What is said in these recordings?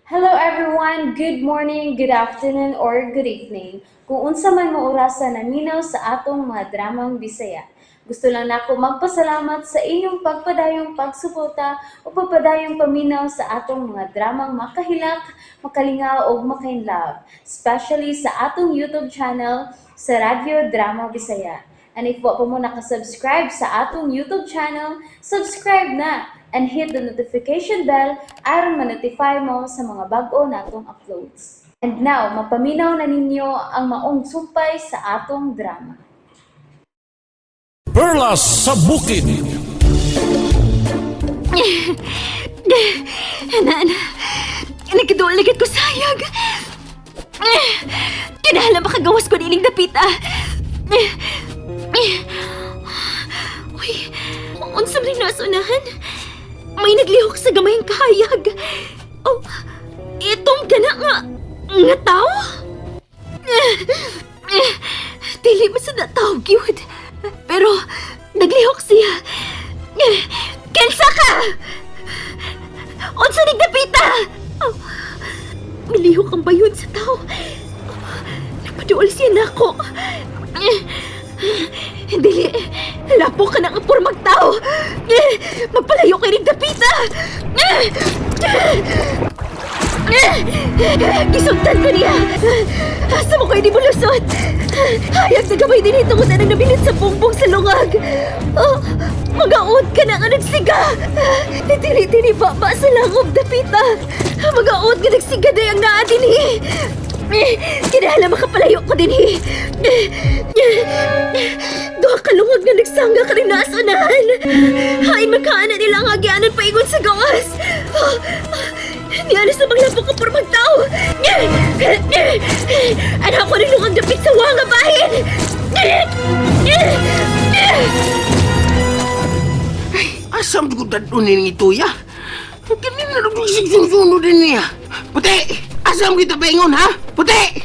Hello everyone! Good morning, good afternoon, or good evening. Kung unsa man mo orasa naminaw sa atong mga dramang Bisaya. Gusto lang nako magpasalamat sa inyong pagpadayong pagsuporta o pagpadayong paminaw sa atong mga dramang makahilak, makalingaw ug makainlove, especially sa atong YouTube channel sa Radyo Drama Bisaya. And if wa pa mo nakasubscribe sa atong YouTube channel, subscribe na and hit the notification bell aron ma-notify mo sa mga bag-o natong uploads. And now, mapaminaw na ninyo ang maong sumpay sa atong drama. Perlas sa Bukid. Anan, nagkaduol na gid ko sayag. Kinahanglan makagawas ko nining dapita. Uy, unsa man nasunahan? May naglihok sa gamayng kahayag. Oh, itong gana nga, nga tao? Dili man sa tao gyud. Pero naglihok siya. Kinsa ka? Unsa ning dapita? Oh, milihok ang bayon sa tao. Napaduol siya nako. Dili, lapo ka ng pormag tao. Magpalayo kay ning dapita. Gisugtan ko niya. Asa mo kayo di mo lusot? Hayag na gamay din ito kung anong nabilit sa bumbong sa lungag. Oh, magaod ka na nga nagsiga. Dili-dili ba ba sa langob dapita? Magaod ka nagsiga day ang naa din eh. Kinahanglan makapalayo ko din eh. Duha ka lungag nga nagsanga ka rin naasunahan. Hain magkaana nila ang agianan paingon sa gawas. Oh, nialas na maglapok ka por magtao. Anak ko rin lungag dapit sa wanga bahin. Asam ko dadun ni ituya. Ganin na rin sigsunod din niya. Puti! Asam kita bengon, ha? Puti!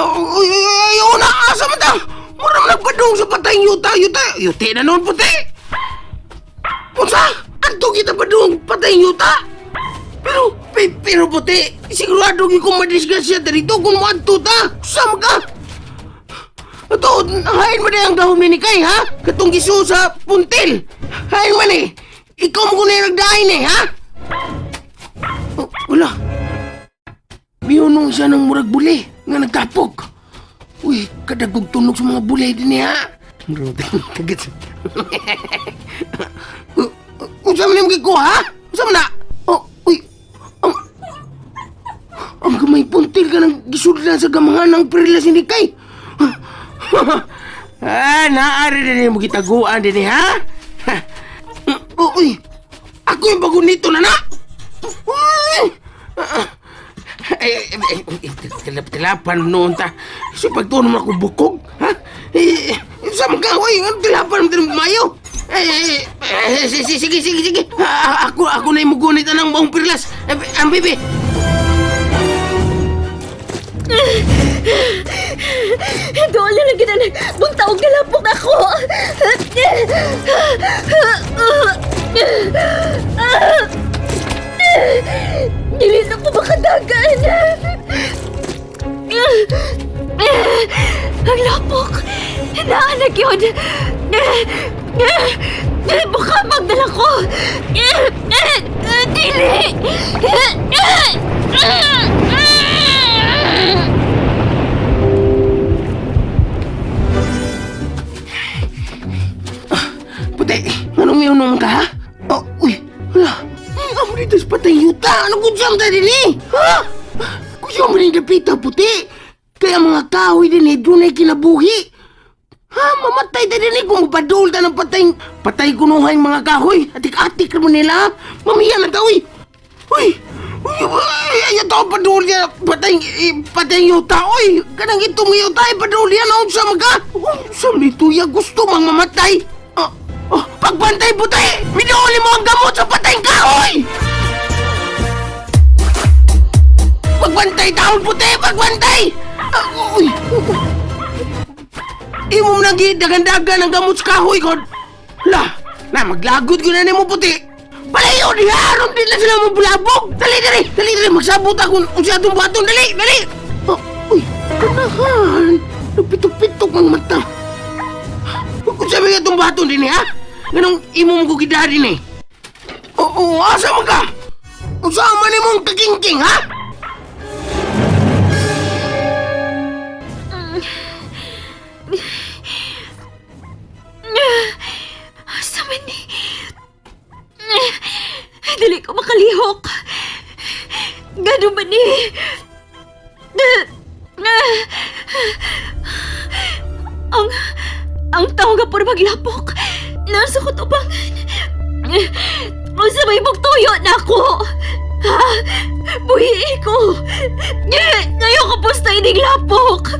Uy, uy, uy, una, asam ta! Mura man nagpadung sa patay yuta, yuta. Yuti na noon, puti! Unsa? Anto kita padung patay yuta? Pero, pero puti, sigurado gyud ko madisgrasya dito kung moadto ta. Sama ka! Ito, hain mo na ang dahom ni Nikay, ha? Katong gisu sa puntil. Hain man eh. Ikaw mo kung nagdain eh, ha? Oh, wala. Miyunong siya ng murag buli nga nagtapok. Uy, kadagog tunog sa mga buli din eh, ha? Kagat. Unsa man yung gikuha, ha? Unsa man na? Oh, uy. Ang gamay puntil ka ng gisudlan sa gamahan ng perlas ni Nikay. Ah, naari din mo gitaguan din eh, ha? Ha. Uy, ako yung bago nito na na. Uy! Ah, ay, ay, ay, ay, tilapan noon ta. So pagtuon mo ako bukog, ha? Eh, sa mga uy, ano tilapan mo din mayo? Ay, ay, ay, sige, sige, sige, sige. Ah, ako na yung mugunit ang buong perlas. Eh, ang bibi. Doon na lang ginalag. Buntaog na lapok ako. Dili na ko makadagan. Ang lapok. Naanak yun. Baka magdala ko. Dili. Puti, anong miunong ka, ha? Oh, uy, wala. Amo dito sa patay yuta. Ano kung siyam ta din eh? Ha? Kung siyam rin dapita, puti. Kaya mga kahoy din eh, doon ay kinabuhi. Ha, mamatay ta din eh kung mapadul ta ng patay. Patay kunuhay mga kahoy. Atik-atik mo nila, ha? Mamiya na ta, uy. Uy, uy, uy, ay, ito, padul niya. Patay, eh, patay yuta, uy. Kanang itong yuta, eh, padul niya. Ano, sa mga? Sa nito, ya, gusto mang mamatay. Ah, oh, pagbantay puti! Minuuli mo ang gamot sa patay kahoy! Pagbantay taon puti! Pagbantay! Ah, uy! Imo mo nang dagan-dagan ang gamot sa kahoy, God! La! Na, maglagod ko na nimo puti! Palayo diha aron di na sila mabulabog. Dali dali, dali dali magsabot ako unsa atong buhaton dali, dali. Oh, uy, kanahan. Nagpitok-pitok ang mata. Kung sabi nga itong buhaton din ha? Ganong imo mo ko gidari din eh. Oo, asa man ka? Unsa man imong kagingking ha? Asa man ni? Dili ko makalihok. Gano man ni? Ang ang tao nga puro maglapok. Nasa ko tubangan. Unsa may tuyo na ako. Ha? Buhi ko. Ngayon ko pusta ining lapok.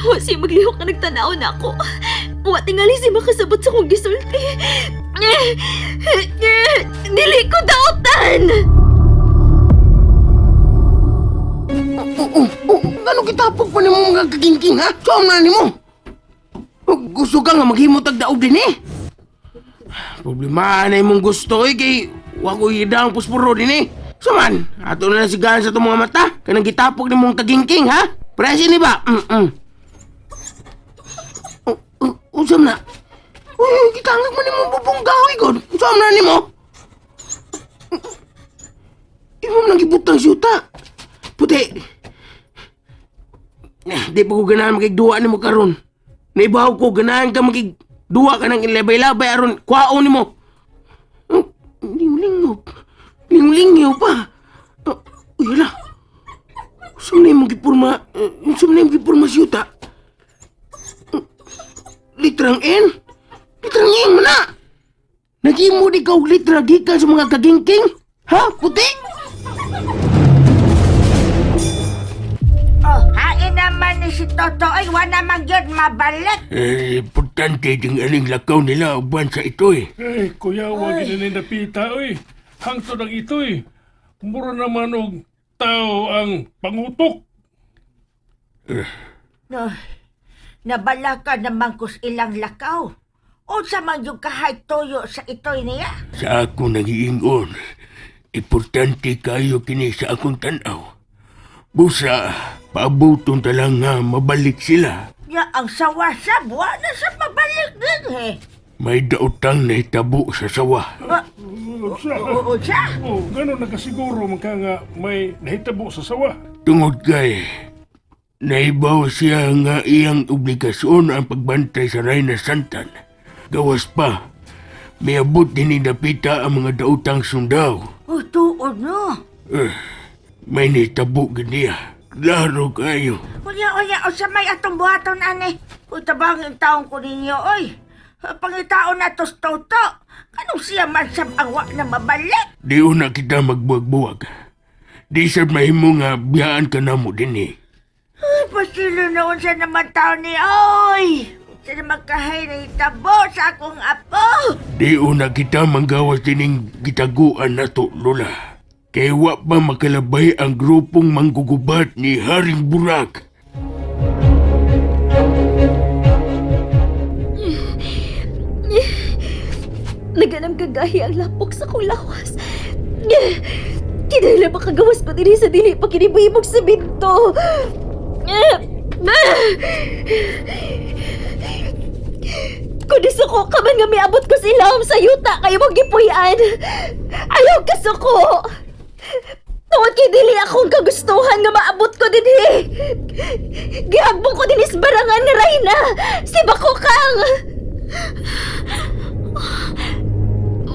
Wa siya maglihok na nagtanaw na ako. Wa tingali siya makasabot sa kong gisulti. Dili ko dautan! Oo, oo, ano kitapok pa nimo mga kagingking ha? Saan na nimo? Gusto ka nga maghimot og daog din eh. Problema na imong gusto eh kay wa ko ang puspuro din eh. So man, ato na lang sigahan sa itong mga mata. Kanang gitapok ni mong kagingking ha? Presi ni ba? Mm-mm. Oh, oh, usam na. Uy, gitangag man nimo bubong gawi god. Usam na nimo. Imo man lang gibutang siyuta. Puti. Eh, di pa ko ganahan makigduwa nimo karon. Naibaw ko ganahan ka makigduwa ka ng ilabay-labay aron kwaon nimo. Oh, linglingaw. Linglingaw pa. Oh, uy, hala. Saan na yung gipurma, saan na yung gipurma siyuta? Litrang N? Litrang N man na! Nagimo di ka og litra gikan sa mga kagingking? Ha? Puti? Oh, hain naman ni si Toto ay wala naman yun mabalik. Eh, importante ding aling lakaw nila uban sa ito eh. Eh, kuya, wag na napita, oy. Hangtod ang itoy. Mura naman og tao ang pangutok. No, nabalaka naman kus ilang lakaw. Unsa man yung kahay toyo sa itoy niya? Sa ako nagiingon, importante kayo kini sa akong tanaw. Busa, paabuton talang nga mabalik sila. Ya, ang sawa-sab, wala sa mabalik din eh. May daotang nahitabo sa sawa. Ah, Unsa? oo, siya. Oh, gano'n nakasiguro man ka nga may nahitabo sa sawa. Tungod kay, naibaw siya nga iyang obligasyon ang pagbantay sa Reyna Santan. Gawas pa, miabot din ni Dapita ang mga daotang sundaw. Oh, tuod no. Eh, may nahitabo gid niya. Klaro kayo. Unya, unya, unsa may atong buhaton ani? Uy, tabangin taong ko ninyo, oy. Pangitaon na tos Toto. Kanong siya man sab ang wa na mabalik? Di una kita magbuwag-buwag. Di sad mahimo nga biyaan ka na mo din eh. Ay, pasilo na unsa naman taon ni oy. Unsa naman kahay na itabo sa akong apo. Di una kita manggawas dining gitaguan nato, Lola. Kay wa pa makalabay ang grupong manggugubat ni Haring Burak. Naganam kagahi ang lapok sa kong lawas. Kinahanglan makagawas ko diri sa dili pa kinibuhimog sa binto. Kung nisuko ka man nga miabot ko sa ilawom sa yuta kayo mong gipuy-an. Ayaw ka suko. Tungod kay dili akong kagustuhan nga maabot ko dinhi. Gihagbong ko dinhi sa barangan nga Reyna. Si Bakukang.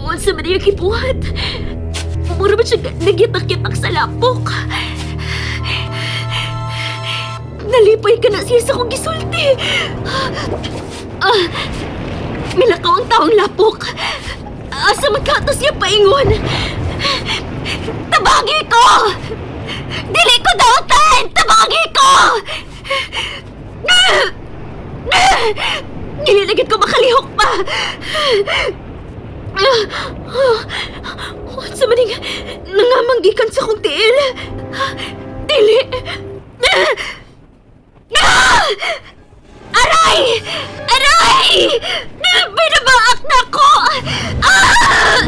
Unsa man iyang gibuhat? Mura ba siya nagyatak-yatak sa lapok? Nalipay ka na siya sa kong gisulti. Ah, milakaw ang taong lapok. Asa magkatos niya paingon? Tabagi ko! Dili ko dautan! Tabagi ko! Nililagid ko makalihok pa! Unsa man ning nangamanggikan sa kong tiil? Dili! Ah! Aray! Aray! Binabaak na ko! Ah!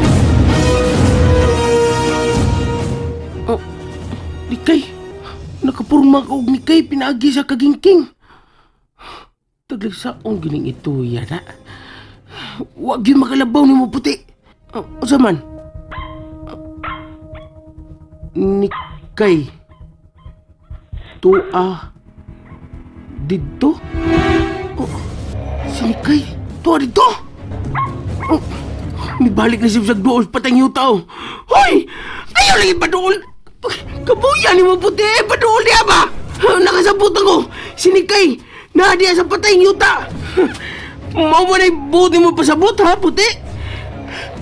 Oh, Nikay. Nakapurma ka og Nikay pinaagi sa kagingking. Tagligsaon gining ito yana. Wag gyud makalabaw nimo, puti. Oh, unsa man? Nikay. Tua didto? Oh, si Nikay. Tua didto? Oh, mibalik na siya sa dool patang yuta oh. Hoy! Ayaw lagi paduol! Kabuya ni mo puti! Paduol niya ba? Nakasabot ako! Sinikay! Na diya sa patay yuta! Mao ba na'y buti mo pasabot ha, puti?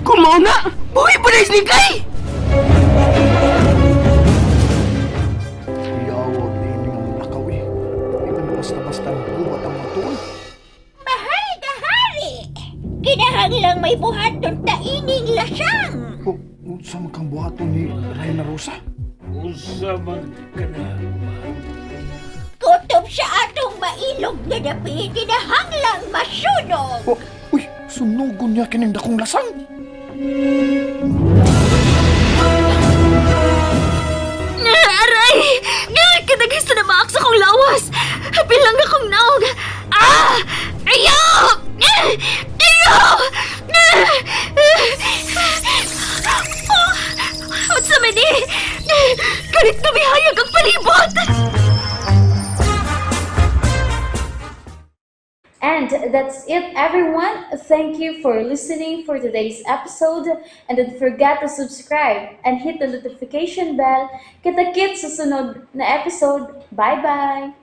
Kung mao na, buhi pa na sinikay! Yawag na ini nga lakaw eh. Di man basta-basta gubat ang mga tuol. Mahal na hari! Kinahanglang may buhaton ta ining lasang! Oh, unsa man kang buhaton ni Reyna Rosa? Unsa man ka na? Kutob sa atong mailog nga dapi, kinahanglang masunog! Oh, uy, sunugon niya kining dakong lasang. Aray! Kadagay sa namaak sa kong lawas! Bilang akong naog! Ah! Ayaw! Ayaw! Oh! Unsa man ni? Kalit na mihayag ang palibot! And that's it, everyone. Thank you for listening for today's episode. And don't forget to subscribe and hit the notification bell. Kita-kits sa sunod na episode. Bye-bye!